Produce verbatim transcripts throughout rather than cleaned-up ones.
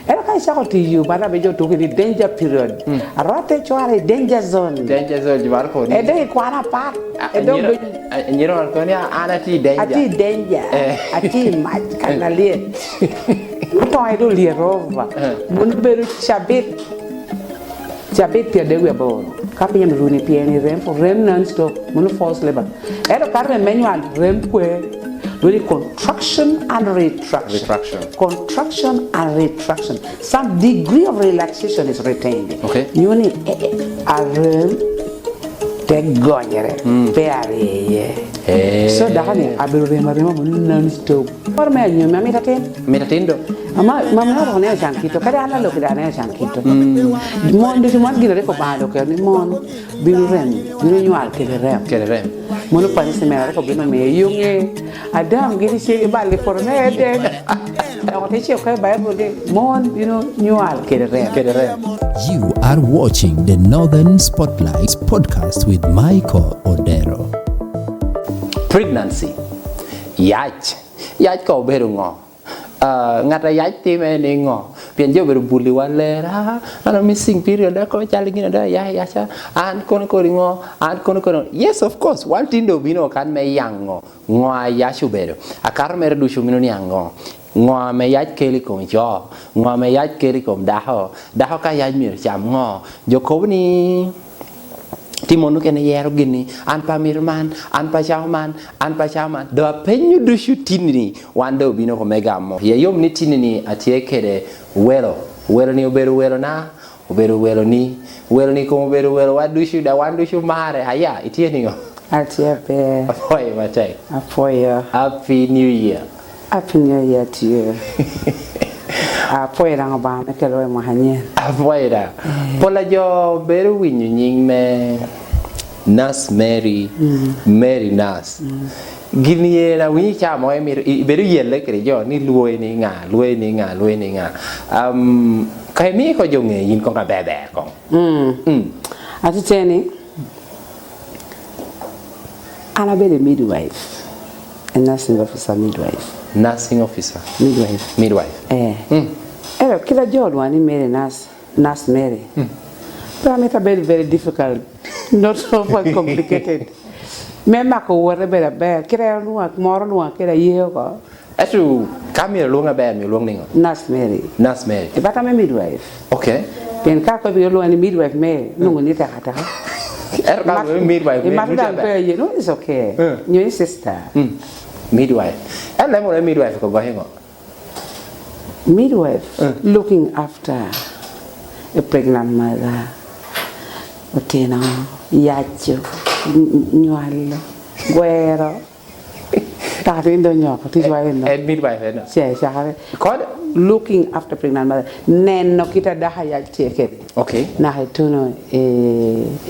Ento ka icako tiyo, man abe jo tuko ni danger period. Arwatte cware i danger zone. Danger zone, jo maro koni. Ede i kwana apat. Ede obed. Anyira wan koni an ati i danger. Ati i danger. Eh. Ati i mac kan alyet. Atoŋe do lyet over. Eh. Mun bedo cabit. Cabit pyer adek wie aboro. Ka piny ame runi pien i rem, rem non stop. Mun force labor. Ento ka rem me nywal, rem kwe. Really contraction and retraction. Retraction. Contraction and retraction. Some degree of relaxation is retained. Okay. Nyuni, eh, eh, arem te gonyere, pe ariye. Eh. So, dako ni, abedo rem arema mo non stop. Moro me anyomi, amito atin. Mito atin do. Ama, ma mero dok neno can kito. Kadi an alo kede aneno can kito. Mon ducu, mon gin rik Obaŋa dok ni mon bino rem, bino nywal kede rem. Kede rem. Mono punishment rik obino miyo. Yoŋe, Adam gin icege balgi poto me Eden. Dok te ce oko i Baibul ni, mon bino nywal kede rem. Kede rem. You are watching the Northern Spotlight podcast with Michael Odero. Pregnancy. Yac. Yac ka obedo ŋo? Ah, ŋat a yac time ni ŋo? Pien jo obedo buliwa ler, "Ah, an a missing period, ako cal gin ada, ya, yaca, an kono kodi ŋo, an kono kodi ŋo." Yes, of course, wan tin dong obino kan me yaŋo ŋo a yac obedo. Akato mere ducu mino niaŋ ŋo? Ŋo ame yac kelo i kom co? Ŋo ame yac kelo i kom dako? Dako ka yac myero cam ŋo? Jo kobo ni, Timono kene yero gini, "An pe amito man, an pe acamo man, an pe acamo man." Dok apenyo ducu tinni, wan dong obino oko me gamo. Pien yom ni tinni atye kede welo. Welo-ni obedo welona, obedo weloni, weloni komo obedo welowa ducu, dok wan ducu omare. Aya, itye niŋo? Atye aber. Apwoyo matek. Apwoyo. Happy New Year. Happy New Year to you. Apwoyo daŋ Obaŋa me kelowa i mwaka anyen. Apwoyo daŋ. Eh. Pol a jo bedo winyo nying me Nurse Mary, Mary Nurse. Gin ye na winyo ca mo emito, i-, ibedo yelle kede jo ni lwoyi ni ŋa, lwoyi ni ŋa, lwoyi ni ŋa. Um, ka imio ko jo ŋe yin koŋ aber ber koŋ. Mm. Mm. Atiteni, An abedo i midwife, a nursing officer midwife. Nursing officer? Midwife. Midwife. Eh. Mm. Ero, kit a jo olwoŋa ni Mary nurse, Nurse Mary. Mm. Pe amito abedo very difficult, not so far complicated. Me mako wote bedo aber, kit a en olwoŋa, moro olwoŋa kede aye oko. Ento ka myero olwoŋ aber, myero olwoŋ niŋo? Nurse Mary. Nurse Mary. But I'm a midwife. Okay. Pien ka akobo ni olwoŋa ni midwife Mary, nwoŋo ni tek ateka. Ento ka olwoŋi midwife Mary, imato daŋ pe aye, no, it's okay. Mm. Nyo i sister. Mm. Midwife. Ento lemo ni midwife ko goyo ŋo? Midwife, mm, looking after a pregnant mother, otino, yaco, n-, n-, nywalo, gwero. Kaka tin dong nyoko, ticwa eno. En midwife eno. Ce, cakere. Kod? Looking after pregnant mother. Neno kit a dako a yac tye kede. Okay. Naka ituno i,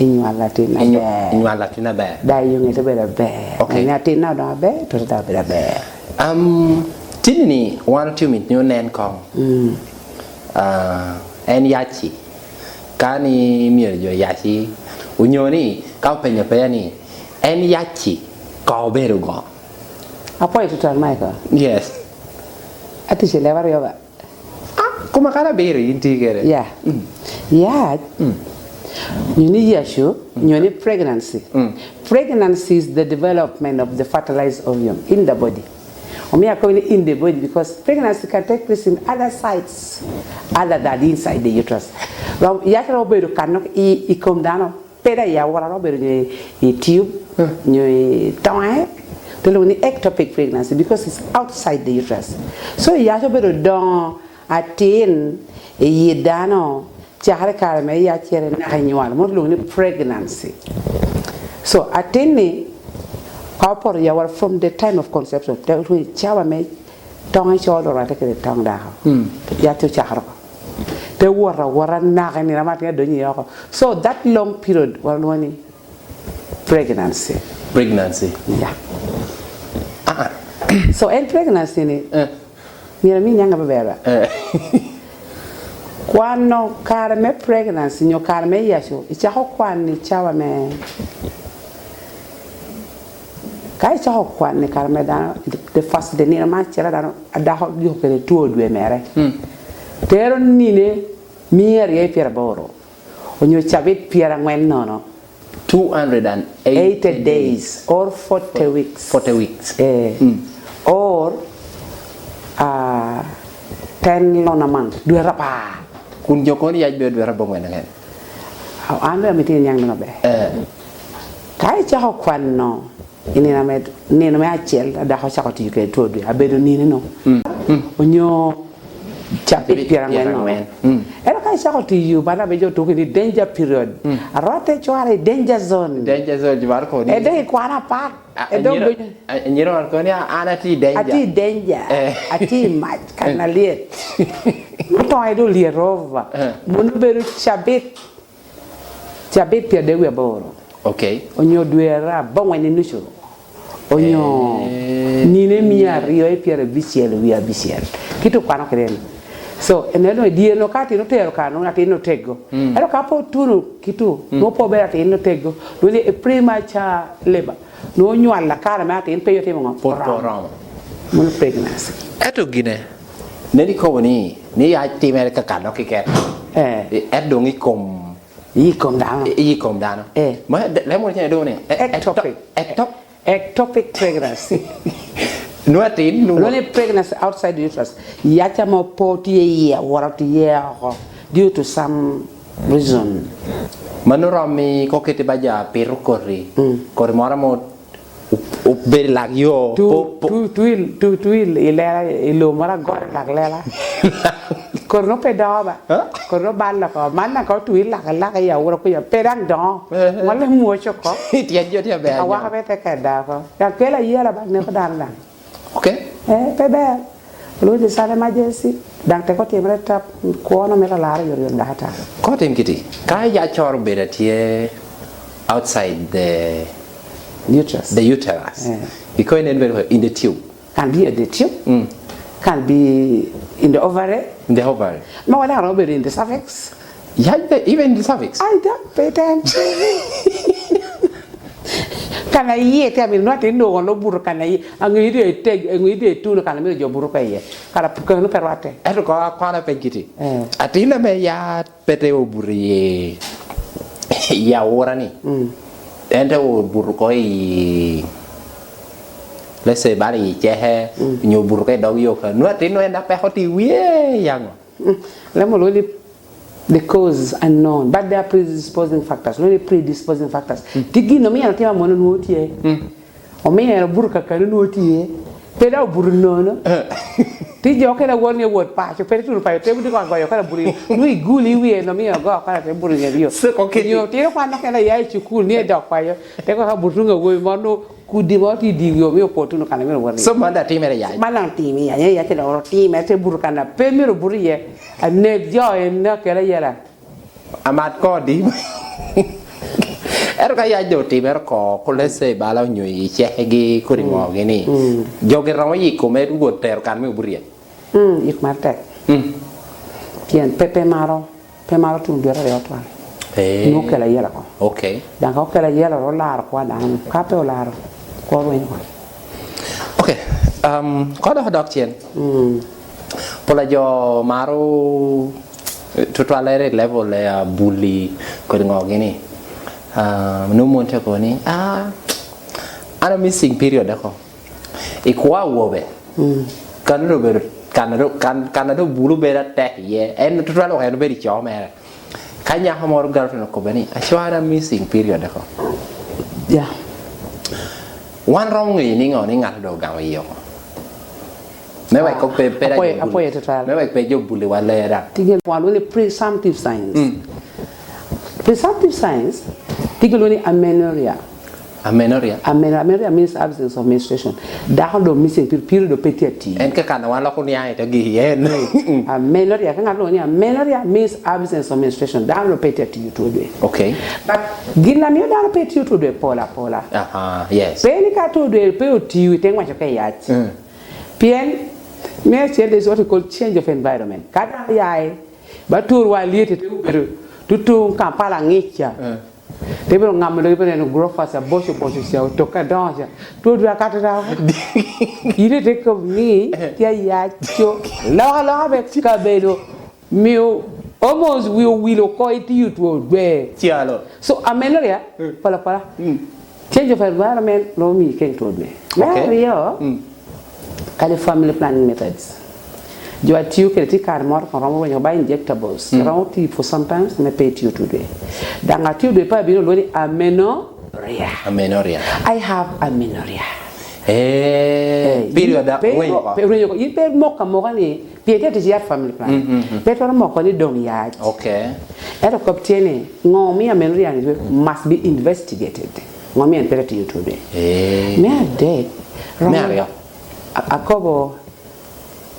i nywal latin aber. Inywal latin aber. Da i yoŋe te bedo aber. Okay. Naka atinna odongo aber, to te dok bedo aber. Um, tini ni, wan otye mit ni onen koŋ. Mm. Ah, en yaci. Ka ni myero jo yaci, onyo ni, ka openyo penya ni, en yaci, ka obedo go? Apwoyo tutwal, Michael. Yes. Atic i leb aryo ba? Ah, kuma kara abiro yin tye kede. Yeah. Mm. Yac. Mm. Nyo ni yacu, mm, nyo ni pregnancy. Mm. Pregnancy is the development of the fertilized ovum in the body. Omio akobo ni in the body because pregnancy can take place in other sites other than inside the uterus. Rom-, yac romo bedo kano i, i kom dano. Pe da i awora, romo bedo nyo i, i tube, mm, nyo i toŋe, te lwongo ni ectopic pregnancy because it's outside the uterus. So, yac obedo doŋo atin i yi dano, cakere kare me yacere naka i nywal, mot lwongo ni pregnancy. So, atin-ni, ka opoto i awora from the time of conception, te lwongo ni cawa me toŋe col orwatte kede toŋ dako. Mm. Yac ocakere oko. Te wot awota naka i nino ma atin adonyo iye oko. So that long period walwongo ni pregnancy. Pregnancy. Yeah. Ah, ah. So en pregnancy ni, eh, myero ami nyaŋ aber ba. Eh. Kwano kare me pregnancy nyo kare me yaco, icako kwan i cawa me, ka icako kwan i kare me dano, the first day, nino me acel a dano, a dako yuko kede two dwe mere. Mm. Tero nine mia aryo i pyeraboro, onyo cabit pyerangwen nono. Two hundred and eighty days or forty weeks. Forty weeks. Eh. Mm. Or, ah, ten lon a month, dwe apar. Kun jo kono yac bedo dwe abongwen keken. Ah, an bene amito iniaŋ dano ber. Eh. Ka icako kwano, i nino me, nino me acel, a dako ocako tiyo kede two dwe, abedo nino no. Mm, mm. Onyo cabit pyerangwen no. Mm. Ento ka icako tiyo, bala be jo tuko ni danger period. Mm. Arwatte cware i danger zone. Danger zone, jo maro koni. E dok ikwano apat. A, e dok anyira, donyo. A, anyira maro koni, a, an atye i danger. Atye i danger. Eh. Atye i mac, kan alyet. Otoŋe doŋ lyet over. Eh. Mono bedo cabit. Cabit pyerdek wie aboro. Ok. Onyo dwe arabongwen i nucu. Onyo, eh, nino mia aryo i pyerabicel wie abicel. Kit okwano kede en. So, en eno i dyeno ka atin otero kano, atin otego. Mm. Ento ka pe otuno kitu, mm, nwoŋo pe obedo atin otego. Nwoŋo ni a premature labor. Nwoŋo onywal akara me atin pe otimo ŋo? Pwod pe oromo. Oromo. Mono pregnancy. Ento gine, nen ikobo ni, ni ya timere kakano kiket. Eh. Ento doŋ i kom, i kom dano. I, i kom dano. Eh. Ma, de-, lemo ni doŋ ni, e-, ectopic. Ectop-, ectop-, ectopic pregnancy. Nwoŋo atin, nwoŋo. Nwoŋo ni pregnancy outside the uterus. Yac ame pe tye iye, aworo tye oko due to some reason. Mano rom i kokete ba ja pito koti. Mm. Koti moro mo Ob-, obedo i lak yo. Tu-, po-, po-, tu-, tu-, tu-, tu-, i lela, i lobo moro agot i lak lela. Kodi nwoŋo pe dongo ba. Ha? Kodi nwoŋo balle oko. Man daŋ ka otu i lak, lak i aura kuca, pe daŋ dongo. Eh, eh. Ŋolle mwoc oko. Tyen jo tye aber. Awaka pe te keda oko. Daŋ kelo ayela ba neko dano daŋ. Ok. Eh, pe ber. Olwoŋo i sal emergency, daŋ teko timere tap, kwono mito laro yot yot daŋ ata. Kono tim kiti, ka ya coro bedo atye outside the uterus. The uterus. Eh. Because nen bedo in the tube. Can be in the tube. Mm. Can be in the ovary. In the ovary. Ma wala ro bedo in the cervix. Yeah, even the cervix. Ai, da, pe tem. Kan a iye te amito nwa te nogo lo buto kan a iye. Angeyo di ete, angeyo di etuno kan a myero jo buto ka iye. Kara kano pe rwatte. Ento ko akwano piny kiti. Eh. Atin ame ya pe te obuto iye, i aura ni. Mm. En te obuto ko i, let's say, bala i ceke, mm, nyo obuto ko i dog yo ka. Nwa atin nwa en apeko ti wie yango. Mm. Lemo lweli the cause unknown, but there are predisposing factors. Lwel ni predisposing factors. Mm. Ti gin omio atin amono nwoŋo tye. Mm. Omio en obuto kakano nwoŋo tye. Pe dok obuto nono. Eh. Ti jo okene awot ni awot paco, pe tuno paco, te budi kong agoyo okene obuto. Nwoŋo iguli i wie, en omio ogo okene te buto i nge yo. So, okay. Nyo tino kwan okene aya i cukul ni edok paco. Te kong abuto nwoŋo awobi mo nwoŋo kudi mo ti di wi omio opo tuno kan a myero wot iye. So, man daŋ timere ya. Man daŋ timi ya, ya, ya, te dok otime, te buto kan a pe myero obuto iye. Anek jo en akela yela. Amat kodi. Ento ka yac doŋ otimere oko, ku let's say bala onyo i cekegi kodi ŋogi ni, mm, jogi romo yiko me wot tero kan me obuto iye. Mm, yik mar tek. Mm. Pien pe, pe maro, pe maro tuno dwe aryo twal. Eh. Nwoŋo okelo ayela oko. Ok. Daŋ ka okelo ayela oko, olaro kwa dano. Ka pe olaro, kwa rwenyo kwa. Ok. Um, ko dok, dok cen. Mm. Pol a jo maro, eh, tutwalere i level, eh, abuli kodi ŋogi ni. Ah, nwoŋo mon te kobo ni, "Ah, an a missing period oko." I kwa awobe. Mm. Kan doŋ obedo, kan doŋ, kan, kan doŋ bulu bedo atek iye. En tutwal oko en obedo i co mere. Ka nyako moro girlfriend okobbe ni, "Acwara missing period oko." Yeah. Wan romo ŋeyo niŋo ni ŋat doŋ ogamo iye oko? Me wek, ah, pe, pe apoyo, apoyo tutwal. Me wek pe jo buliwa lera. Tye gin wan lwongo ni presumptive signs. Mm. Presumptive signs, tye gin lwongo ni amenorrhea. Amenorrhea? Amen-, amenorrhea means absence of menstruation. Dako doŋ missing period, period doŋ pe tye ati. En ka kan wan loko niaŋ ito gi en. Amenorrhea, ka ŋat lwongo ni amenorrhea means absence of menstruation. Dano doŋ pe tye atiyo two dwe. Okay. But gin a mio dano pe tiyo two dwe pol apola. Aha, yes. Pe ni ka two dwe pe otiyo, ite ŋwaco ka i yac. Mm. Pien me acel is what we call change of environment. Ka dano ya i, ba turwa lyet, te obedo tutuŋ Kampala ŋic ca. Mm. Te bino ŋamo dogi, bino neno grofas aboco boco ca, otokke adoŋo ca. Two dwe akato daŋ. Ite te kobo ni, tye ayaco. Lok aloka me kabedo. Mio almost wi owil oko i tiyo two dwe. Calo. So, amenorrhea, mm, pala pala. Mm. Change of environment, no mi keny two dwe. Me, okay, aryo, mm, kadi family planning methods. Jo a tiyo kede ti kare moro, romo rwenyo ba injectables. Mm. Romo ti for sometimes, me pe tiyo two dwe. Daŋ atiyo dwe pa abino lwoni amenorrhea. Amenorrhea. I have amenorrhea. Eh, eh, period, pe wenyo mo-, ko. Pe wenyo ko. Yin pe moko amoka ni, pien tye tic yat family planning. Mm, mm, mm. Pe twero moko ni dong yac. Okay. Ento kop tye ni, ŋo omio amenorrhea ni must be investigated. Ŋo omio en pe tiyo two dwe. Eh. Me adek, me aryo. A-, akobo,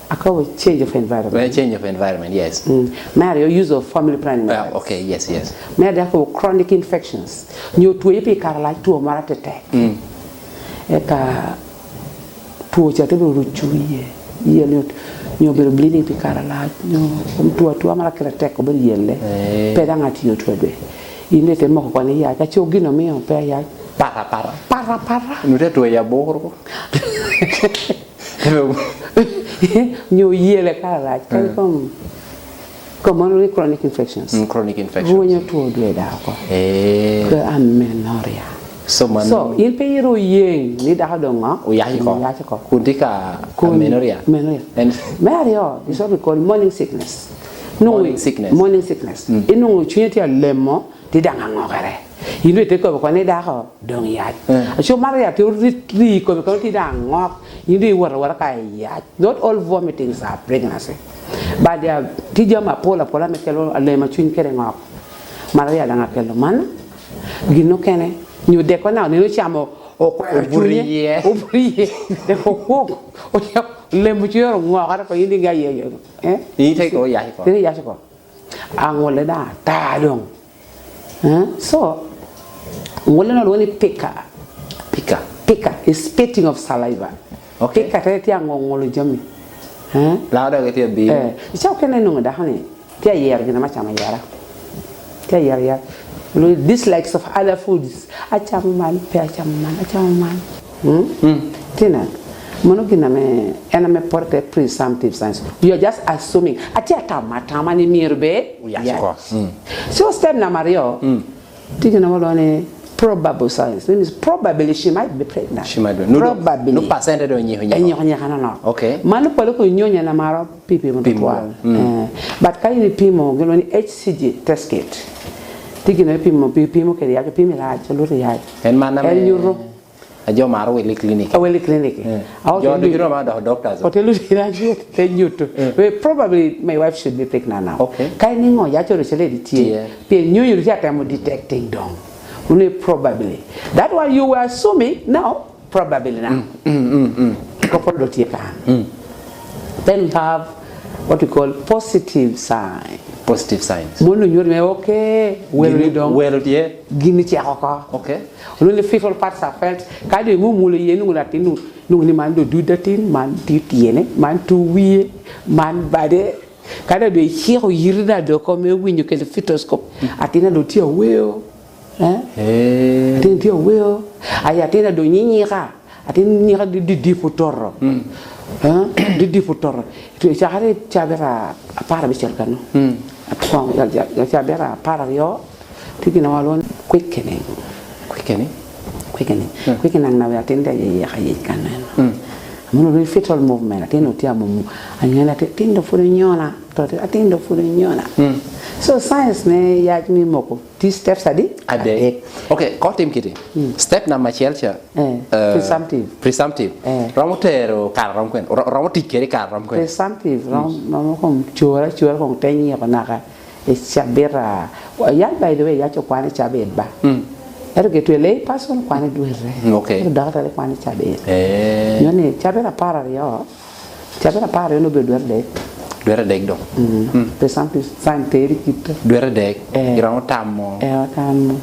akobo change of environment. Well, change of environment, yes. Mm. Me aryo, use of family planning methods. Well, okay, yes, yes. Me adek, akobo chronic infections. Nyo tweyo pi kare lac, two moro atetek. Mm. Eka two ca te bedo rucu iye, iye lit, nyo bedo bleeding pi kare alac, nyo kom two atua mara kite tek obedo yelle. Eh. Pe daŋ atiyo two dwe. In ite moko koni yac, aco gin omio pe ayac. Para, para. Para, para. Nute two ya boro. Nyo yelle kare alac, kadi, mm, kom Komono ni chronic infections. Mm, chronic infections. Rwenyo two dwe da oko. Eh. Ke amenorrhea. So, man. So, in pe iro yeng ni dako dong ŋo? Oyac oko. Oyac oko. Kun tye ka, kun amenorrhea. Amenorrhea. En. Me aryo, is what we call morning sickness. Nongo morning sickness. Morning sickness. Mm. Inongo cunye tye alemo, ti daŋ aŋokere. In ite kobo koni dako, dong yac. Eh. Aco maro yac te ri, ri i kome kono ti daŋ aŋok, in ri iwot awota ka yac. Not all vomitings are pregnancy. But there are, ti jami apol apol ame kelo alema cuny kede ŋok. Maro yac daŋ akelo man. Gin okene, nyo deko na oneno camo, okwero cunye, obuto iye. Obuto iye. Deko okok, ocamo, lemo cuny oro ŋok, ata ko in inge aye, eh? Ite ko yac ko. Ite yac ko. Aŋolle daŋ ata doŋ. Eh? So, ŋolle no lwongo ni pica. Pica. Pica is spitting of saliva. Okay. Pica te tye aŋoŋolo jami. Eh? Lao dok itye abiro. Eh, ica okene nwoŋo dako ni, tye ayero gin ame acamo ayera. Tye ayero ayera. Lwongo ni dislikes of other foods. Acamo man, pe acamo man, acamo man. Mm? Mm. Tina, mano gin ame, en ame pwod te presumptive science. You are just assuming. Atye atamo atama ni myero bed. Oyac oko. Mm. So step number aryo, mm, tye gin ame olwongo ni probable science. That means probably she might be pregnant. She might be. Nu-, probably. Nu percent do nyiko nyiko. Nyiko nyiko nono. Okay. Mano pwod ko nyonya na maro pi pimo tutwal. Mm. Eh, but ka in ipimo, gin ni H C G test kit. Tye gin ipimo, pi-, pimo kede yac, opimo i lac, oluto i yac. En man ame en nyuto. A jo maro wili clinic. A wili clinic. Eh. A jo ducu ro ma dok doctors. Ote luto i lac, te nyuto. Eh. Well, probably my wife should be pregnant now. Okay. Ka in iŋo yac oro cele di tye. Tye. Pien nyonyo tye atemo detecting dong. Wunu probably. That one you were assuming, now probably now. Mm, mm, mm, mm. Ko pwod dong tye kan. Mm. Then we have what we call positive sign. Positive signs. Mono nyuto me, okay, welo ni dong. Welo tye. Gin cek oko. Okay. Onongo ni fetal parts are felt. Ka dong imumulo iye, nwoŋo atin, nwoŋo ni man dong dud atin, man tye tyene, man tu wie, man bade. Ka dong dong iciko yiti na dong oko me winyo kede fetoscope, mm, atin a dong tye aweo. Eh? Eh. Atin tye aweo. Aye atin a dong nyinyika. Atin nyika di, di, dipo toto. Mm. Eh? Di, dipo toto. Tu, cakere cabita apar abicel kano. Mm. Atwon, ya, ya, ya cabita apar aryo. Tye gin ame walwongo ni quickening. Quickening? Quickening. Mm. Quickening na atin de yeka yic kan eno. Mm. Mono ni fetal movement, atin otye amumu. Anywene atin, atin do pwod onyona. To atin do pwod onyona. Mm. So science me yac me moko tye steps adi? Adek. Adek. Okay, ko tim kiti. Mm. Step number acel ca. Eh, eh, presumptive. Presumptive. Eh. Romo tero kare rom kwen? Ro-, romo tic kede kare rom kwen? Presumptive, rom-, mm, romo kom cura, cura kom te nyiko naka. I cabita, yat, by the way, yat okwane i cabit ba. Mm. Ento ki twel lay person kwane dwere. Mm, okay. Ento dakitari kwane i cabit. Eh. Nyo ni cabit apar aryo, cabit apar aryo no bedo dwere dek. Dwere dek dong. Mm. Mm. Pe san pi, san teri kite. Dwere dek. Eh. Iromo tamo. Eh, otamo.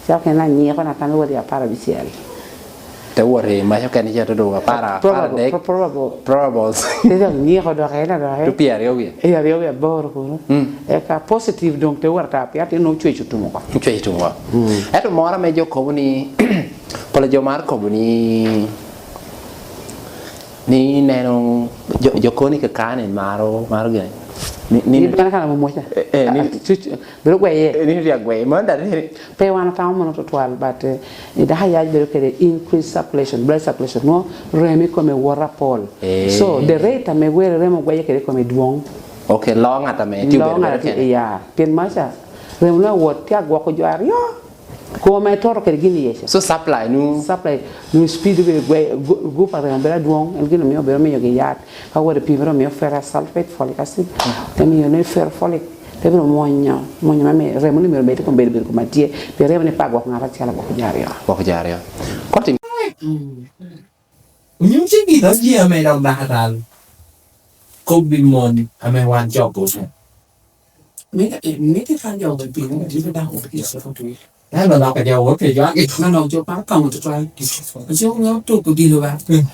Cak en anyiko na kan wadi apar abicel. Te wot i mac okene ca tudu, apar, apar adek. Probable, pro-, probable. Probables. Te dok nyiko dok en adok en. Tu pyeraryo wiye. Eh, aryo wiye aboro kuno. Mm. Eka positive dong te wot ata pia te nongo cweco tumo oko. Cweco tumo oko. Mm. Ento moro ame jo kobo ni, polo jo maro kobo ni, ni neno jo, jo koni kakane maro, maro gini. Ni, ni, ni bene kan amomwoca. Eh, eh, ni, ah, cuc, bedo gweye. Eh, ni ri agweye. Man da ni. Pe wan atamo mono tutwal, but, eh, i dako ayac bedo kede increased circulation, blood circulation. Nwo remo i kome wot apol. Eh. So, the rate ame were remo gweye kede i kome dwong. Okay, lo ŋat ame tye obedo ŋat bedo kene. Iya. Pien maca, remo nwo wot tye agwoko jo aryo. Kome toto kede gin i yece. So supply nu? Supply nu speed be gwe, gu-, gup aremo bedo adwong, en gin omio bedo miyogi yat. Ka wot ipimo, omio ferrous sulfate, folic acid. Mm. Te miyo ni ferrofolic, te bino mwonyo, mwonyo ma mi-, remo ni myero bed kom bedo, bedo koma tye. Pi remo ni pe agwok ŋat acel, agwok jo aryo. Gwok jo aryo. Koti. Mm. Onyo tye gin a ji ame dok dakatal kobbi mon ame wan jo Buca. Mito, eh, mito ka jo ame pimo, mito dako pi ciko twi. Ento dok jo wot pi jwagi. Ŋa nok jo pa kaŋo tutwal. Aciko ŋo tuk odilo ba. Mm.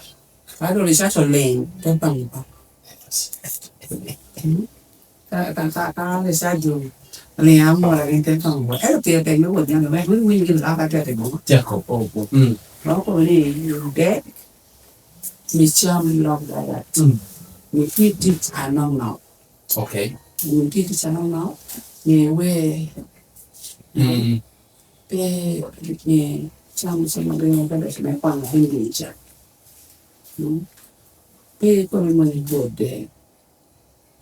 Ka dong research oliŋ, te paŋo ba. Mm. Ka, ka, ka, ka research jo oliŋ, amora gin te paŋo ba. Ento pire tek me wot nyan, me winy, winy gin ka ka te timo. Cako. Oh, oh. Mm. Ma okobo ni, you dead, mi cam lok dagat. Mm. Mi tye tic anok nok. Okay. Wun tye tic anok nok, nge we, mm, pe, nge cam, cam ringo pe lec me kwano Hindi ca. Mm. Pe kono moni bwode.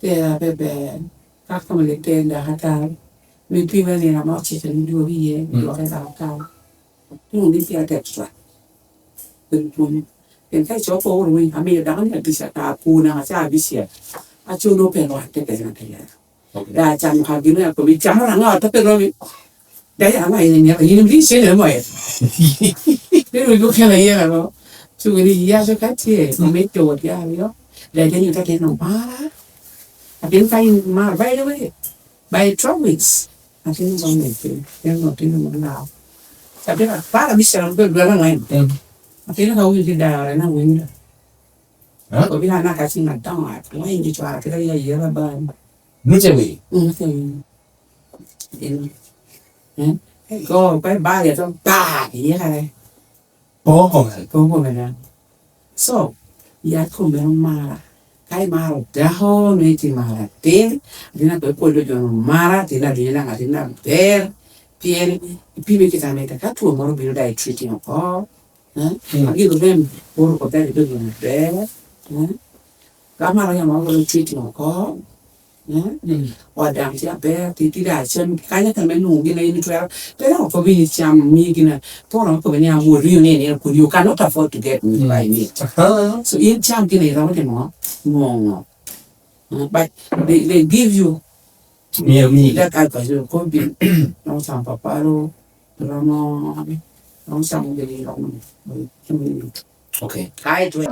Tera pe ber. Ka kono litenda atal. Mi pima ni amo cito ni dwogo iye, mm, dwogo i dakatal. Tuŋ ni pia tek tutwal. Kum, kum. Pien ka icopo wunu winy, amiyo dako ni abica ka puna, aca abicel. Aco no pe rwatte pe rwatte ya. Okay. Da cam ka gino ya komi camo na ŋa to pe romi. Da ya ŋa yin ya yin bi se le mo ya. Pero yo kela ya no. Cuŋ ni ya so ka tye, mm, omedo wot ya yo. Da de nyo ta teno mara. Atin ka in mara, by the way. By twelve weeks, atin dong omedo, en otino me lao. Atin apar abicel dwe, dwe aŋwen. Mm. Atin ka winyo tye daro, en awinyo. Huh? Obino anaka cim adoŋo, atweny i cwara kede i ayela bany. Nuce wi? Mm, nuce wi. Atin. Eh? Go, pe bal ya to, ba, iye kare. Poko kome. Poko kome da. So, yat kom meno mara. Ka imaro dako, nwe iti maro atin, atin ape pwod ojono mara, atin alinyo daŋ atin aber, pien ipime kit amita. Ka two moro obino daŋ i treating oko, eh? Mm. Agin rem, oro kobedi bedo maber, eh? Ka mara yamo oro treating oko, eh? Mm. Ot daŋ tye aber, titidi acem, kanya ka me nwoŋo gin a in itwero, pe daŋ okobo ni cam, mi gin a, poro okobo ni, "I will ruin it, you cannot afford to get me, mm, buy me." Aha. So, in cam gin a iromo timo, nwoŋo. Mm, but they, they give you, myero mi, that type of, you could be, no, cam papalo, romo, romo cam gin a iromo. Okay.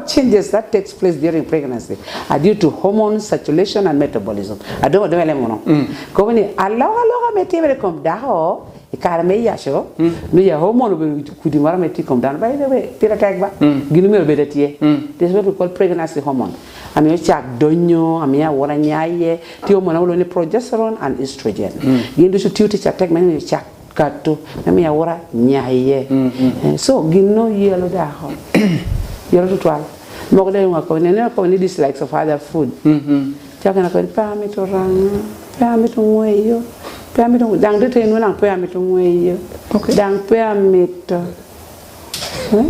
Changes that takes place during pregnancy are due to hormones, circulation, and metabolism. Adong, adong, ele mono. Mm. Kobo ni, alok, alok ame timere kom dako, i kare me yaco, mm, no ya hormone obedo kudi moro ame tye i kom dano. By the way, pire tek ba? Mm. Gin myero bed atye. Mm. There's what we call pregnancy hormone. Amiyo cak donyo, amiyo awora nyaye, tye hormone awolo ni progesterone and estrogen. Mm. Gin ducu tiyo tic atek me miyo cak kato, me miyo awora nya iye. Mm, mm. Eh, so, gin no yelo dako. Yelo tutwal. Mogo dong akobo ni, aneno akobo ni dislikes of other food. Mm, mm. Cako en akobo ni, "Pe amito raŋa, pe amito ŋweyo, pe amito ŋwe-," daŋ te teni nwoŋo daŋ pe amito ŋweyo. Okay. Daŋ pe amito. Eh?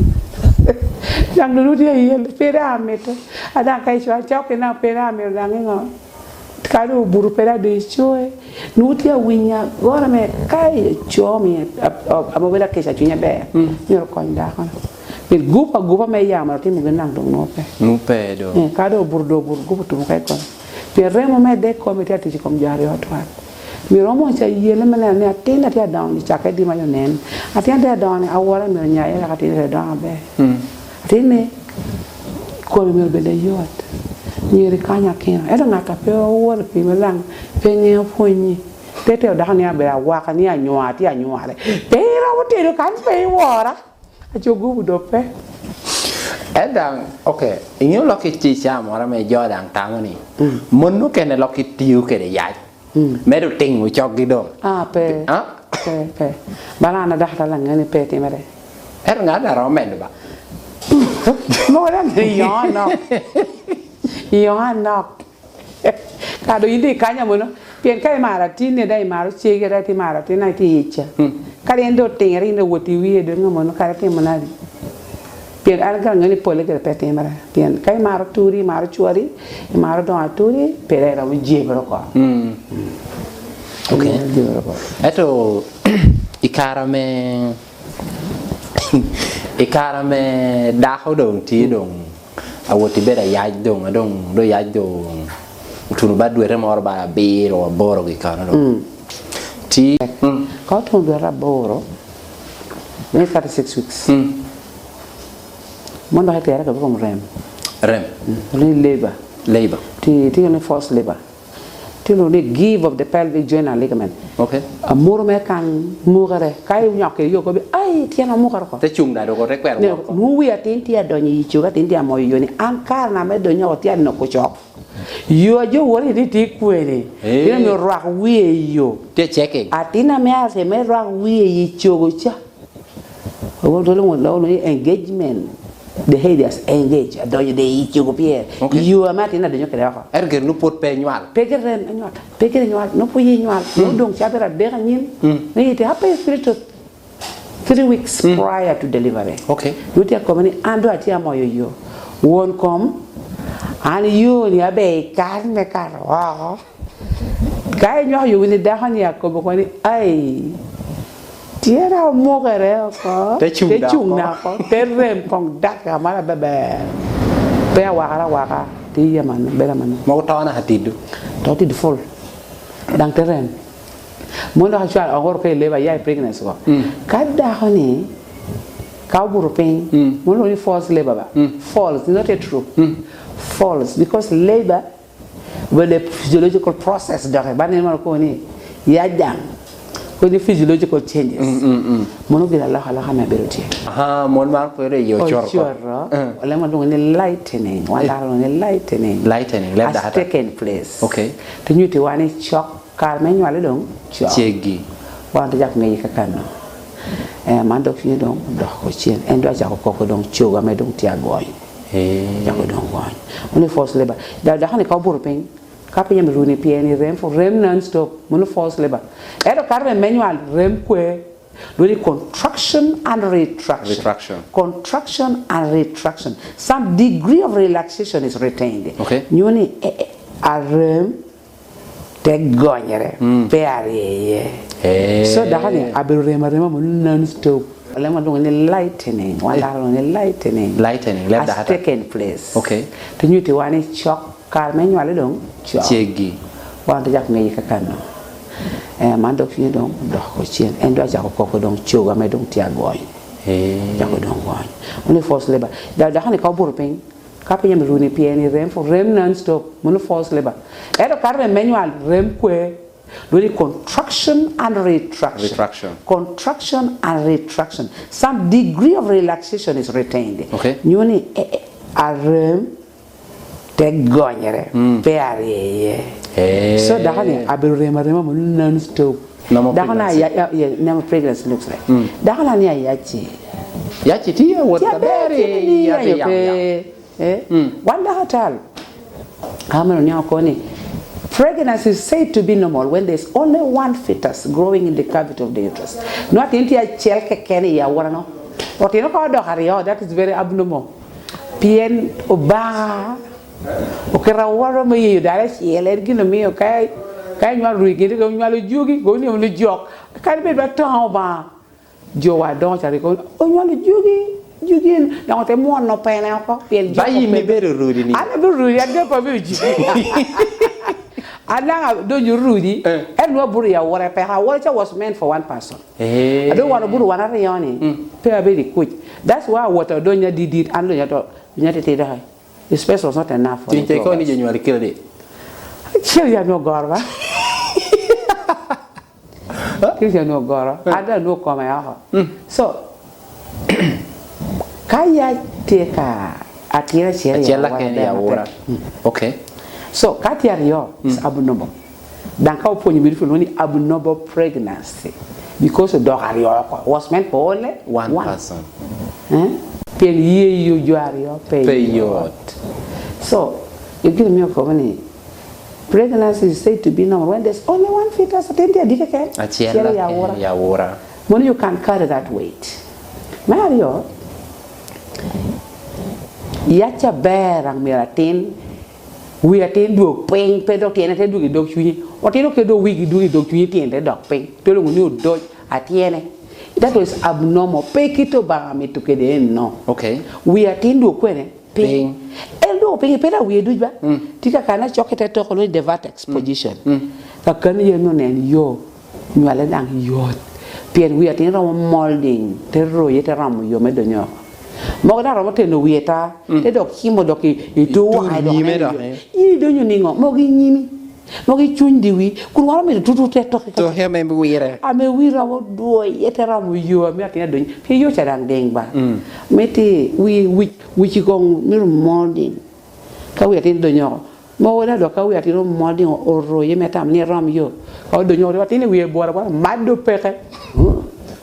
Daŋ dulu tye iye, pe daŋ amito. A daŋ ka icwal cok, daŋ pe daŋ amito daŋ iŋo? Ka doŋ obuto pe daŋ doŋ icoe, nwoŋo tye awinyo agora me ka ico mi a-, a-, a-, ame obedo akeca cwiny aber, mm, myero okony dako-nu. Pien gup agupa me yamo otimo gin daŋ doŋ nwoŋo pe. Nwoŋo pe doŋ. Eh, ka doŋ obuto, doŋ obuto gup otumo ka i kome. Pien remo medde i kome tye atic i kom jo aryo atwal. Myero omo ca yele me neno ni atin a tye adongo-ni cakke dima yo nen. Atin a tye adongo-ni awora myero nya iye wek atin te dongo aber. Mm. Atin-ni kome myero bed ayot. Myero ikany akino. Ento ŋat a pe oworo pimo daŋ pe ŋeo pwonyi. Te tero dako ni abedo awaka, ni anywa, tye anywale. Pe iromo tedo kan pe iwora. Aco gubu dope. En daŋ, okay, iŋeo lok i ci ca moro ame jo daŋ tamo ni, mm, mon okene lok itiyo kede yac. Mm. Medo tiŋo coggi doŋ. Ah, pe. Ah? Pe, pe. Bala an adakta laŋe ni pe timere. Ento ŋat a romo medo ba? Mogo daŋ i yoŋa nok. I yoŋa nok. Kado in doŋ ikanyo amono, pien ka imaro atinni, daŋ imaro cegi, daŋ imaro atinni, daŋ itye i ica. Kadi en doŋ otiŋere, in doŋ wot i wie, doŋ amono, kadi timo nadi? Pien an gire aŋeo ni polle gire pe timere. Pien ka imaro turi, imaro cwari, imaro doŋ aturi, pe daŋ iromo jebere oko. Ok. Jebere oko. Ento i kare ame i kare ame dako doŋ tye doŋ awot i bedo ayac doŋ, a doŋ doŋ yac doŋ otuno ba dwete moro ba abiro aboro gi kano doŋ. Ti Ka otuno dwete aboro, me thirty-six weeks. Mon dok itere ka kom rem. Rem. Ni labor. Labor. Ti ti ni forced labor. Ti ni give of the pelvic joint and ligament. Ok. Amuru me kan mukere. Ka inyok kede yo kobi, ai, tyen omukere oko. Te cung da doko te kwero Ne, woko. Nu wi atin tye adonyo i coga, atin tye amoyo yo ni, an kare na me donyo oko tye anoko cok. Yo a jo woro ni tye kwene. Eh. Tye ni rwak wiye i yo. Te checking. Atin ame ase me rwak wiye i cogo ca. Ogo tolo mo lo ni engagement. The head has engaged. Adonyo de i cogo pyer. Ok. Yo ame atin adonyo kede oko. Ento gire nu pwod pe nywal. Pe gire rem nywal. Pe gire nywal. No po ye nywal. No dong ca bira dek anyin. Ni ite apa spirit of three weeks prior to delivery. Ok. Nuti akome ni an do atye amoyo yo. Won kom, an yo ni abe i kar me kato oko. Ka inywako yo wini dako ni akobo ko ni, ai, tyera omukere oko. Te cung dako. Te rem kong dak amana beber. Pe awakara awaka. Ti yamano, bela mano. Mogo tona atido. To ti full. Dang te rem. Mon dok acwal ongoro ka i labor, ya i pregnancy ko. Ka dako ni, ka obuto piny, mon lwongo ni false labor ba? False, not yet true. False, because labor, well, a physiological process dok, ba neno man kono ni, ya jam, kono ni physiological changes. Mono gire alokaloka me bedo tye. Aha, mon man kwero i ocoro. Ocoro, olemo lwongo ni lightening, wan dano lwongo ni lightening. Lightening, leb has data. Taken place. Ok. Te nyuti wa ni cok, kare me nywale dong cok. Cegi. Wan te cak miyi kakano. Eh, man dok cunye dong dok ocen. En dong acako koko dong cogo ame dong tye agony. Eh. Cako dong gony. Mono i forced labor. Da dako ni ka obuto piny, ka piny ame runi pien i rem, rem non stop. Mono forced labor. Ento ka rem me nywal, rem kwe. Lwongo ni contraction and retraction. Retraction. Contraction and retraction. Some degree of relaxation is retained. Okay. Nyo ni, eh, eh, arem te gonyere, pe aryeye. Eh. So dako ni abedo rem arema mo non stop. Olemo lwongo ni lightening. Wan dako lwongo ni lightening. Lightening, leb has data. Taken place. Okay. Te nyuti wa ni cok, kare me nywale dong cok. Cegi. Wan te cak miyi kakano. Eh, man dok cunye dong dok ocen. En dong acako koko dong cogo ame dong tye agony. Eh. Cako dong gony. Only forced labor. Da dako ni ka obuto piny, ka piny ame runi pien i rem, rem non stop. Mono forced labor. Ento ka rem me nywal, rem kwe. Lwongo ni contraction and retraction. Retraction. Contraction and retraction. Some degree of relaxation is retained. Okay. Nyo ni, eh, eh, arem te gonyere, pe aryeye. Eh. So dako ni abedo rem arema mo non stop. Normal Dako na pregnancy. Ya, ya, ya, normal pregnancy looks like. Dako na ni ayaci. Yaci tye awot Tye aber aber, tye i ni yaci yayo yam. Pe. Eh? Wan dako atal. Ameno ni oko ni, pregnancy is said to be normal when there's only one fetus growing in the cavity of the uterus. No, atin tye acel keken i awora no. Otino ka odok aryo, that is very abnormal. Pien Obaŋa oketo awora me yeyo dano acel, en gin omio ka, ka inywalo rwigi, ka onywalo jogi, ka onywalo jok. Kadi bed ba toŋo Obaŋa, jo wa doŋo ca rik onywalo jogi, jogi en, dok ote mwono pene oko, pien jo Ba yi me bedo rudi ni. An abedo rudi, an dok abedo jogi. An daŋ adonyo rudi, Eh. En nwa buru ya awora peka, awora ca was meant for one person. Eh. Ado wan oburu wan aryo ni, pe abedo i kuc. That's why awot adonyo adidit, an adonyo to, adonyo atitidi doki. The space was not enough for Tin the te two ko of ni us. jo nywal kelo di. Cel ya nwo goro ba? Cel ya nwo goro. Ada nwo kome oko. So, ka ya tye ka atira cel Acel ya laken ya wora. Okay. So, ka tye aryo, it's abnormal. Daŋ ka opwonyo midfield, lwongo ni abnormal pregnancy. Because odok aryo oko. Was meant for only One one. Person. Eh? Pien ye yo jo aryo pe Pe yot. Yot. So, yo gin miyo kobo ni, Pregnancy is said to be normal when there's only one fetus, atin tye adit keken. Acel keken i awura. Mono, you can carry that weight. Me aryo, yac aber daŋ myero atin, wi atin dwog piny, pe dok tyene te dwog i dog cunyi. Otino ke dok wigi dwog i dog cunyi, tyene te dok piny. Te lwoŋo ni odoc atyene. That was abnormal. Pe kit Obaŋa mito kede enno. Okay. Wi atin dwog kwene? Piny. Piny. En dwoko piny, pe dok wiye duc ba? Mm. Tye kakana cok i te toko lweny, the vertex position. Mm. Kakani yen onen yo, nywale daŋ yot. Pien wi atin romo molding, te roye, te romo yo me donyo oko. Mogo daŋ romo teno wiye ta, mm, te dok cimo dok i, i tu waŋe dok nyime neno dok, yo. Eh. In idonyo niŋo? Mogo i nyimi. Mogo i cuny diwi, kun waro mito tutu te toki. Toki ame wire. Ame wi romo dwoye, te romo yo ame atin adonyo. Pi yo ca daŋ diŋ ba. Mm. Miti wi, wi, wici koŋ myero molding. Ka wi atin donyo oko. Mogo daŋ dok ka wi atin omolding oroye me tam ni rom yo. Ka odonyo oko, atin i wiye bwora bwora, mad do peke.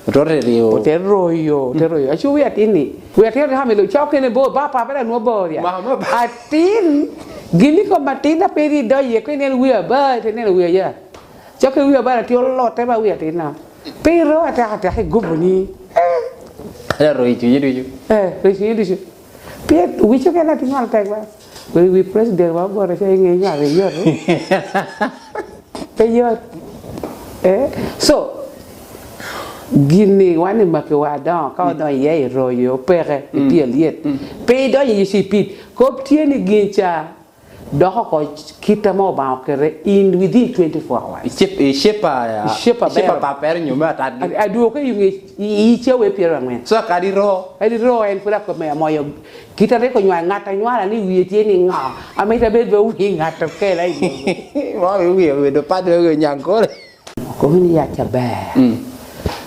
Otote ryo. Ote royo, ote royo. Acu wi atin ni. Wi atin ni hami lo, cok kene bo, ba pa bela nwo bo ya. Ma, ma ba. Atin, gini kom atin na pe ri do ye, ko inen wi aba, te inen wi aya. Cok kene wi aba, ti olote ba wi atin na. Pe ro atek atek i gubo ni. Eh. Ala ro i cunyi ducu. Eh, ro i cunyi ducu. Pien wico kene atin nywal tek ba. Wi, wi president wa ogoro ca i ŋe nywal i yot. Pe yot. Eh? So, gini wan i maki wa adongo, ka odonyo iye i royo, peke, i, mm, pyel yet. Mm. Pe idonyo i cipid. Kop tye ni gin ca dok oko kit ame Obaŋa okete in within twenty-four hours. I shape, i shape a, i shape a, i shape aber. Papere nyo me atadgi. A-, adwoke i ŋe, i, i cawe pyero aŋwen. So, kadi ro? Kadi ro en pwod akobo me amoyo. Kit a rik onywalo ŋat anywala ni wie tye ni ŋo, amito abed ba wi ŋat okela i yo. Ŋo wi wie obedo pat me wi Nyankole? Kobo ni yac aber. Mm.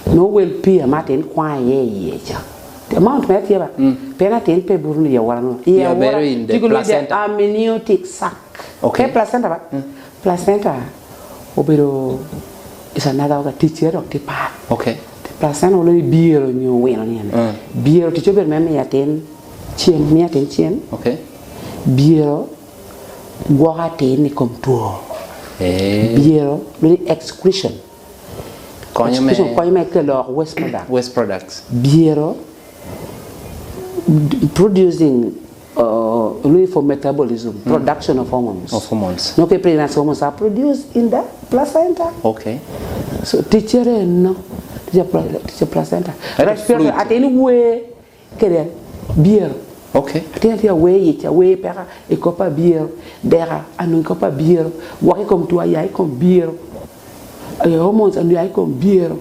Nwoŋo wel pii ame atin kwaŋ iye iye ca. Amount mere tye ba? Mm. Pien atin pe buto ni i awora nwoŋo. I awora bedo in the placenta. Amniotic sac. Okay. Pe placenta ba? Mm. Placenta obedo is another organ, ticcere dok tye pat. Okay. Placenta wolo ni byero nyo wino ni ene. Mm. Byero ticce obedo me miyo atin cem, miyo atin cem. Okay. Byero gwoko atin i kom two. Eh. Byero, lwongo ni excretion. Konyo me, excretion konyo me kelo oko waste product. Waste products. Byero d-, producing, uh, only for metabolism, mm, production of hormones. Of hormones. No, ke pregnancy hormones are produced in the placenta. Okay. So, ticcere enno, ticce pla-, ticce placenta. Respiratory, fluid. Atin wee kede byero. Okay. Atin tye awer yic, awer peka i kop abyero, deka anwoŋo i kop abyero, gwok i kom two aya i kom byero. Eh, hormones onyo ya i kom byero.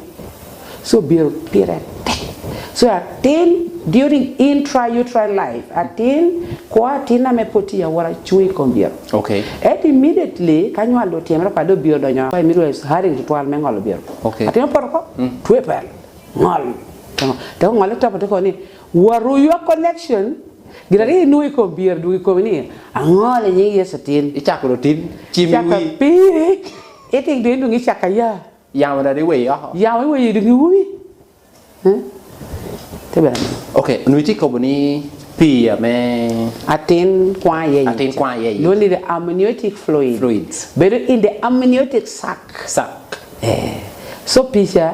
So byero pire tek. So atin during intrauterine life, atin, kwo atin ame pwod tye i awora cuŋ i kom byero. Okay. Ento immediately ka nywal otimere, kadi obyero donyo oko, midwife is hurrying tutwal me ŋolo byero. Okay. Atin opoto oko, mm, twe pel, ŋol. Te ŋol i top, te kobo ni, "Waru your connection." Gin a rik inwoŋo i kom byero dwogo i komi ni, "Aŋolo i nyiŋ Yecu atin." Icako dok tin, cim i wi. Icako piri, itik dini doŋ icako aya. Yamo dok iweyo oko. Yamo iweyo doŋ iwumi. Eh? Te bene. Okay, onwoŋo itye kobo ni pii ame atin kwaŋ iye iye. Atin kwaŋ iye iye. Lwongo ni the amniotic fluid. Fluids. Bedo in the amniotic sac. Sac. Eh. So pii ca,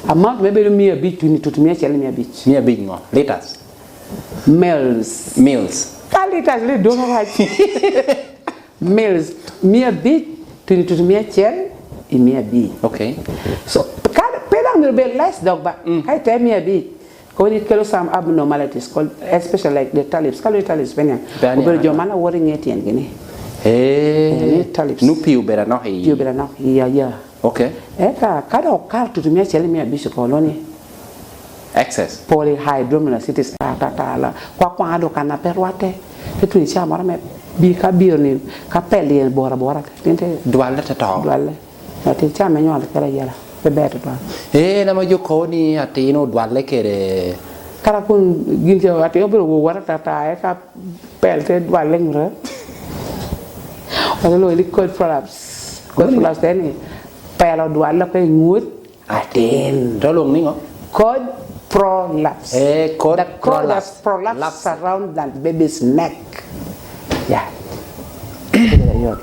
amount me bedo mia abic tuno i tutu mia acel i mia abic. Mia abic ŋo? Liters? Mils. Mils. Ka liters ni dwoŋ arac. Mils, mia abic tuno i tutu mia acel i mia abic. Okay. So, ka, pe daŋ myero bed less dok ba. Mm. Ka ite mia abic, kobo ni kelo some abnormalities called, especially like the tallips. Ka lwongo tallips pe niaŋ. Pe niaŋ. Obedo jo man awot i ŋe tyengi ni. Eh. Eh, ni tallips. Nu pii obedo anok i. Pii obedo anok i, ya, ya. Okay. Eka ka dok okato tutu mia acel i mia abic oko, lwongo ni excess polyhydramnios, it is ta, ta, ta, la. Kwa kwaŋa dok kan a pe rwatte. Te tuno i caa moro me bi ka biro ni ka pel yen bora bora. Tin te dwalle te to. Dwalle. Atin caa me nywal kede ayela. Pe ber tutwal. Eh, na ma jo kobo ni atin odwalle kede. Kara kun gin ce atin obedo wowara tata, eka pel te dwalle ŋuta. Wala lwongo ni code prolapse. Code prolapse te ni pel odwalle oko i ŋut atin. To lwong niŋo? Code prolapse. Eh, code prolapse. The code that prolapse around the baby's neck. Yeah. Yot.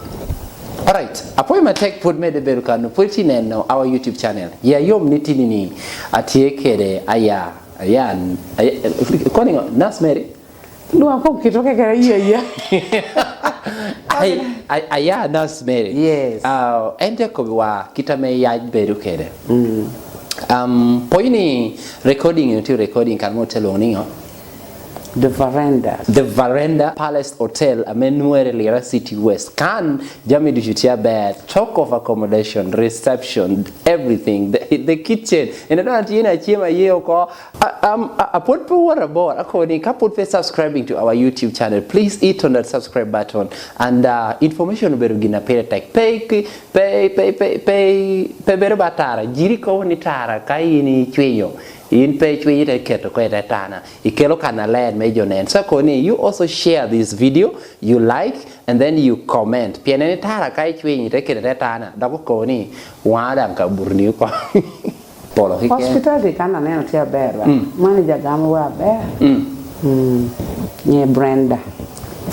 Alright, apwoyo matek pwod medde bedo kano, pwod itye neno our YouTube channel. Ya yom ni tini ni atye kede aya, aya, aya, koni ngo, Nurse Mary? Lwak kom kito kekere iya iya. Ay, ay, aya Nurse Mary. Yes. Ah, en te kobi wa kita me yac bedo kede. Mm. Um, pwod ni recording, ito recording kan mo te lwong ni ngo? The Veranda. The Veranda Palace Hotel, ame nwere Lira City West. Kan jami ducu tye aber. Talk of accommodation, reception, everything. The, the kitchen. En adon atye na chem aye oko. A, am, a, a pwod pe wot abor. Ako ni, ka pwod pe subscribing to our YouTube channel, please hit on that subscribe button. And, uh, information obedo gin a pire tek. Pe, pe, pe, pe, pe, pe bedo ba tara. Jiri kobo ni tara ka in icwinyo. In pe icwinyo te keto ko i te tana. Ikelo kan aler me jo nen. So koni, you also share this video, you like, and then you comment. Pien en itara ka icwiny ite kede te tana, dok okoni, waŋa daŋ ka burni oko. Polo keken. Hospitality kan aneno tye aber ba. Mm. Manager gamo wa aber. Mm. Mm. Nye Brenda.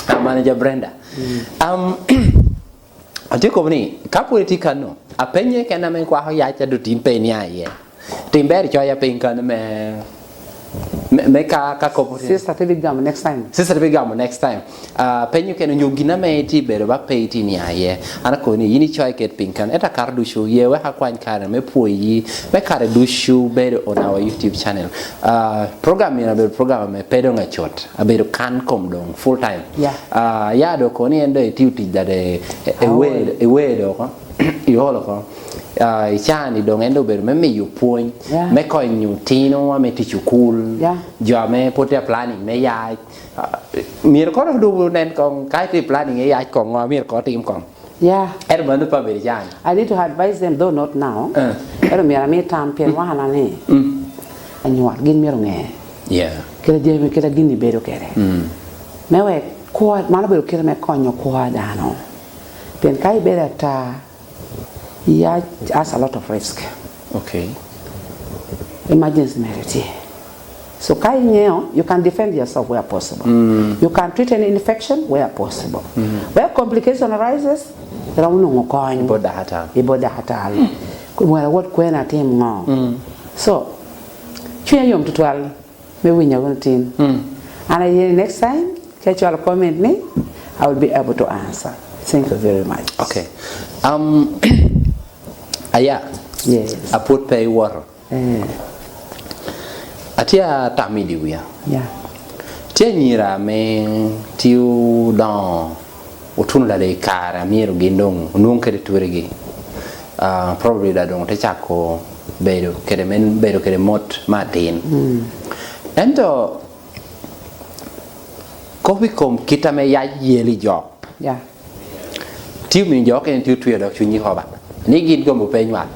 Ah, manager Brenda. Mm. Um, atye kobo ni, ka pwod itye kano, apenye kena me kwako yac a dotin pe inia iye. Tim ber icoya piny kano me, me, me ka, ka kobo tye. Sister te bigamo next time. Sister te bigamo next time. Ah, penyo kene onyo gin ame itye bedo ba pe itye nia iye. An akoni yin icoya ket piny kano. Ento akato ducu, ye wek akwany kare me pwoyi, me kare ducu bedo on our YouTube channel. Ah, program eno abedo program ame pe dong acut. Abedo kan kom dong full time. Yeah. Ah, ya do koni en do itio tic dade e, e Aol. Wed, e wed oko. Iolo oko. Ah, icani dong en do obedo me miyo pwony, yeah, me konyo otino ame tye i cukul, yeah, jo ame pwod tye planning me yac. Ah, myero kono dong nen kong, ka itye planning me yac kong, ngo myero kono tim kong? Yeah. Ento mano pe abedo can. I need to advise them, though not now. Eh. Ento myero ami tam pien wan ni, mm, anywal, gin myero ŋe. Yeah. Kite jami, kite gin ibedo kede. Mm. Me wek kwo, mano obedo kite me konyo kwo a dano. Pien ka ibedo ata, yac has a lot of risk. Okay. Emergency mere tye. So ka iŋeo, you can defend yourself where possible. Mm. You can treat any infection where possible. Mm. Where complication arises, iromo nwoŋo kony. Ibo daktar. Ibo daktar. Mm. Wala wot kwena atim ŋo. Mm. So, cwinya yom tutwal me winyo wunu tin. Mm. An aye ni next time, ka icwalo comment ni, I will be able to answer. Thank you very much. Okay. Um, aya. Yes. Apwod pe iwoto. Eh. Atye atamo i dye wia. Yeah. Tye anyira ame tye odoŋo otuno dada i kare a myero gin doŋ onwoŋ kede turegi. Ah, probably dada doŋ te cako bedo kede men, bedo kede mot me atin. Mm. Ento kop i kom kit ame yac yeli jo. Yeah. Tye omiyo jo okene tye otweo dog cunygi koba. Ni gin gombo pe nywal.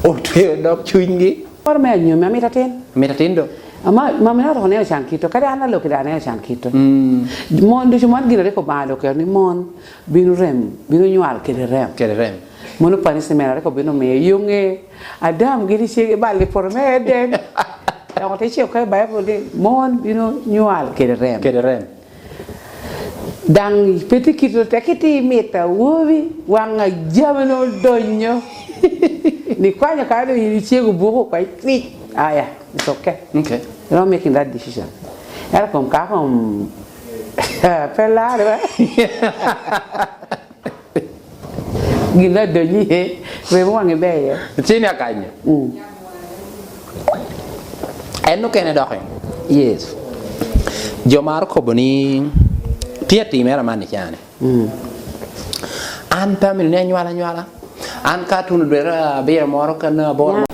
Otweo dog cunygi. Koro me anyomi, amito atin. Amito atin do. Ama, ma mino aroko neno can kito. Kadi an aloki da aneno can kito. Mm. Mon ducu, mon gin rik Obaŋa dok okelo ni mon bino rem, bino nywal kede rem. Kede rem. Mono punishment rik obino miyo. Yoŋe Adam gin icege bal i poto me Eden. Dok te ce oko i Baibul ni, mon bino nywal kede rem. Kede rem. Daŋ pe tye kito, tek iti mit awobi, waŋ a jami nwoŋo odonyo. Ni kwanyo ka doŋ in icego buko kwa icwic. Aya, it's okay. Okay. You know, making that decision. Ero kom ka kom, pe lare ba. Gin adonyo iye, remo waŋe ber iye. Cini akanyo. Mm. En okene doki. Yes. Jo maro kobo ni, tye atimere aman i cani. Mm. An pe amito ni anywala anywala. An ka atuno dwe abiro moro kan aboro. Yeah.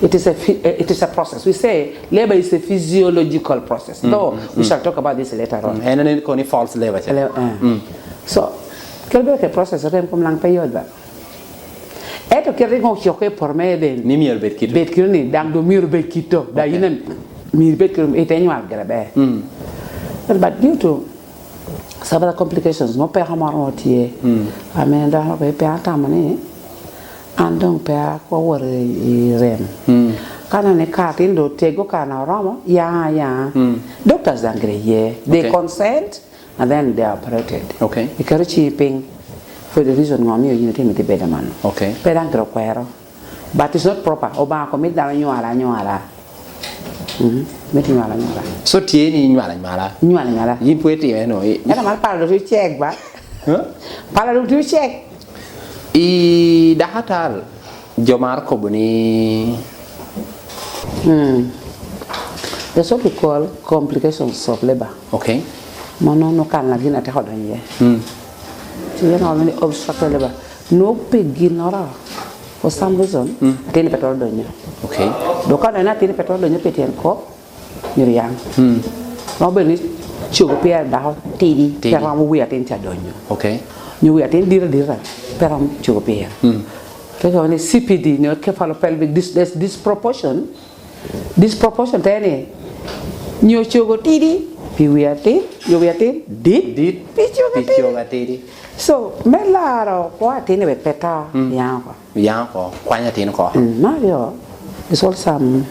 It is a phy-, eh, it is a process. We say labor is a physiological process. Mm, though mm, we mm. shall talk about this later on. Mm, en en koni false labor cha. Le-, eh. Mm. So, kelo bedo ke process rem kom lang pe yot ba. Eto kit ringo ocok i poto me Eden. Ni myero bed kito. Bed kito ni, daŋ do myero bed kito. Da. Okay. In myero bed kito, ite nywal gire ber. Mm. But, but due to some other complications, mo peko moro mo tye. Mm. Ame dano pe, pe atamo ni, an doŋ pe akwo wot i, i rem. Mm. Ka nene ka atin do tego ka na oromo, ya, ya. Mm. Doctors daŋ gire ye. They, okay, consent, And then they are operated. Okay. Iketo cingi piny for the reason ngo miyo yin itimo tye bedo man. Okay. Pe dang kiro kwero. But it's not proper. Obanga ko mit dano nywala nywala. Mm. Mit nywala nywala. So tye ni nywala nywala. Nywala nywala. Yin pwe tye no. Era mar pala do check ba. Huh? Pala do check. I dakatar jo mar kobo ni. Mm. There's what we call complications of labor. Okay. Mano no kan la gin ateko donye. Mm. Ti yeno ni obstructed labor. No pe gin ora. For some reason, mm, atini petoro donyo. Okay. Doka na atini petoro donyo pe tien ko. Myero yang. Mm. Romo bedo ni cogo pire dako tidi, tidi, pe romo wi atin ca donyo. Okay. Nyo wi atin dira dira, pe romo cogo pire. Mm. Kaka ni C P D, nyo cephalopelvic dis-, dis-, disproportion. Disproportion te ni, nyo cogo tidi, pi wi atin, nyo wi atin, dit, dit, pi cogo pi atidi. Cogo atidi. So, me laro kwo atin wek pe to, mm, yang oko. Yang oko, kwany atin oko. Mm, Mario, it's all some,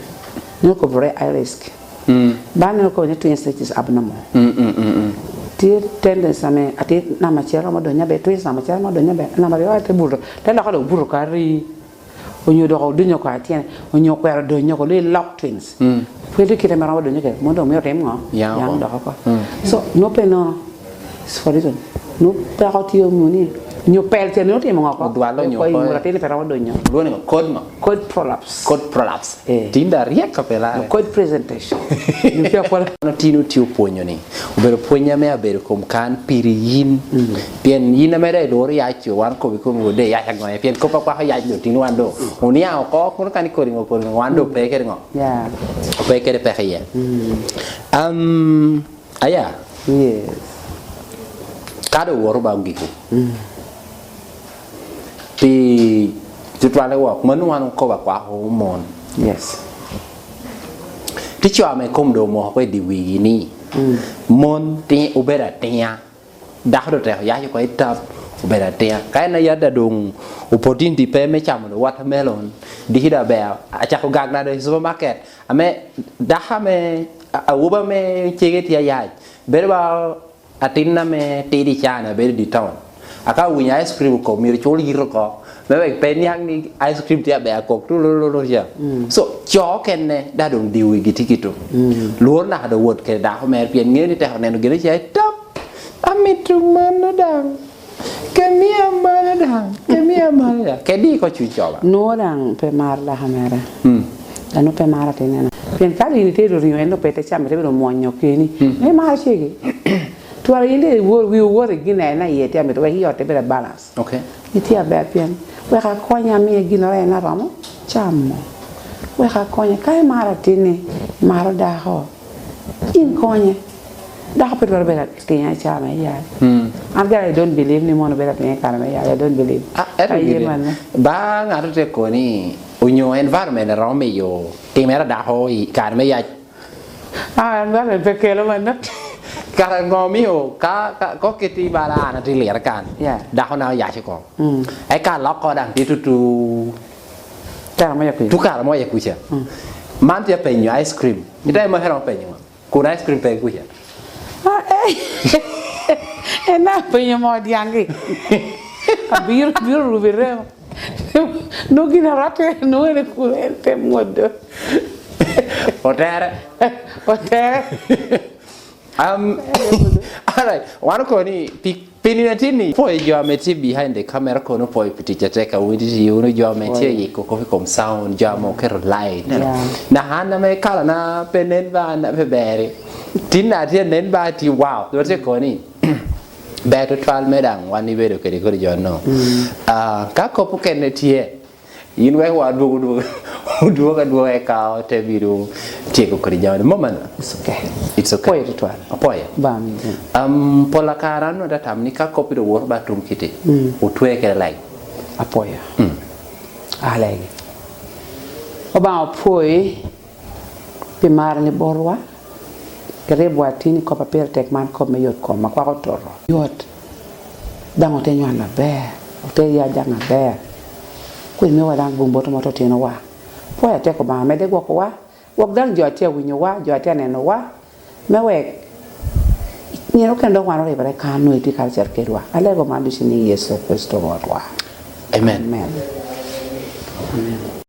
nyo kobore high risk. Mm. Ba neno ko ni twins, which is abnormal. Mm, mm, mm, mm. Tye tendency ame atin namba acel romo donyo abe, twins namba acel romo donyo abe, namba aryo te buto, te loko dok buto ka ri. Onyo dok odonyo oko atyene, onyo okwero donyo oko, ni lok twins. Mm. Pwod kite ma romo donyo kede, mondo omio otim ngo? Yang oko. Yang dok oko. Mm. So, no pe nono. It's for reason. No peko tye omiyo ni, nyo pel tye ni otimo ngo oko? Odwalo nyo ko. Nyo atin pe romo donyo. Lwongo ni code ngo? Code prolapse. Code prolapse. Eh. Tinda riek ka pela. Code presentation. Nyo pe akwala. Ano tin otye opwonyo ni. Obedo pwony ame abedo kom kan piri yin. Mm. Pien yin ame dai lworo yac, wan kobi kom wode yac agonya. Pien kop akwako yac do tin wan do. Oniang oko, kono kan ikoringo, koringo, wan do pe kede ngo? Yeah. Pe kede peke iye. Mm. Um, Aya. Yes. Ka do woto ba ogiko. Mm. Pi tutwale wok, mano wan okobo akwako mon. Yes. Ti co ame kom do omoko i di wigi ni, mm, mon ti-, obedo atinga. Dako do teko yac oko i tap, obedo atinga. Ka en ayadda doŋ opportunity pe me camo do watermelon, diki do aber, acako gagna do i supermarket. Ame dako ame, a-, awobi ame cege tye ayac, bedo ba atin ame tidi can abedo i town. Aka owinyo ice cream okok, myero cul yito oko. Me wek pe niaŋ ni ice cream tye aber akok, tu, tu, tu, tu, ca. Mm. So, co okene, da doŋ diwigi tye gitu. Mm. Lworo naka doŋ wot kede dako mere, pien ŋeo ni teko neno gin oca i tap. Amito mano daŋ. Kemia mano daŋ. Kemia mano daŋ. Kedi iko cuny coba. Nwo daŋ pe mar dako mere. Mm. Dano pe maro atinene. Pien ka in itedo ringo, en doŋ pe te camo, ite bedo mwonyo keni. Mm. Me maro cegi. Twara in de iwor, wi owor i gin en aye tye amito wek i ot te bedo balance. Okay. Itye aber pien wek akonya amie ginnoro en aromo camo. Wek akonya. Ka imaro atinni, imaro dako, in konye. Dako pe twero bedo atin i kare me yal. Mm. An ga, I don't believe ni mon obedo atin i kare me yal. I don't believe. Ah, ento aye gini, manno. Ba ŋato te koni, onyo environment romo miyo timere dako i kare me yac. Ah, environment pe kelo manno. Kara ŋo omio ka, ka, ko kit i bala an atye lire kan. Yeah. Dako na oyac oko. Mm. Eka loko daŋ tye tutu. Kara mo ya kuca. Tu kara mo ya kuca. Mm. Man tye penyo ice cream. Ita ema hera penyo. Kun ice cream pe kuca. Ah, eh. En apenyo mo diangi. Abiro, biro rubi remo. No gin arate, no en kun en te mwodo. Otere. Otere. Um, all right. Wan okoni pi, pi nino atin ni, pwoyo jo ame tye behind the camera kono, pwoyo pi tic atek a winy tye, wun jo ame tye yiko kop i kom sound, jo ame oketo light, you know. Yeah. Na an ame kala na pe nen ba, na pe beri. Tin na tye nen ba ti, wow. Dwa tye koni. Ber tutwal me daŋ wan ibedo kede kodi jo no. Mm. Ah, ka kop okene tye, in wek wa dwogo, dwogo, dwogo adwoga eka ote bino tyeko kodi jami. Mom ano? It's okay. It's okay. Apwoyo tutwal. Apwoyo. Ba mi. Um, pol akara an nwa tatam ni ka kop iro woto ba tum kiti, mm, otwe kede lay. Apwoyo. Mm. Alegi. Obaŋa opwoyi pi maro ni botwa. Kit i bwat tin i kop a pire tek man, kop me yot kom, akwako toto. Yot. Daŋ ote nywal aber, ote ya jaŋ aber. Kwed miwa daŋ gum bot omoto otinowa. Pwoyo atek Obaŋa medde gwokowa, gwok daŋ jo a tye awinyowa, jo a tye anenowa, me wek Myero kene dok wan oribere kan onwoŋo itye karacel kedwa. Alego man ducu i nyiŋ Yecu Kricito Rwotwa. Amen. Amen. Amen.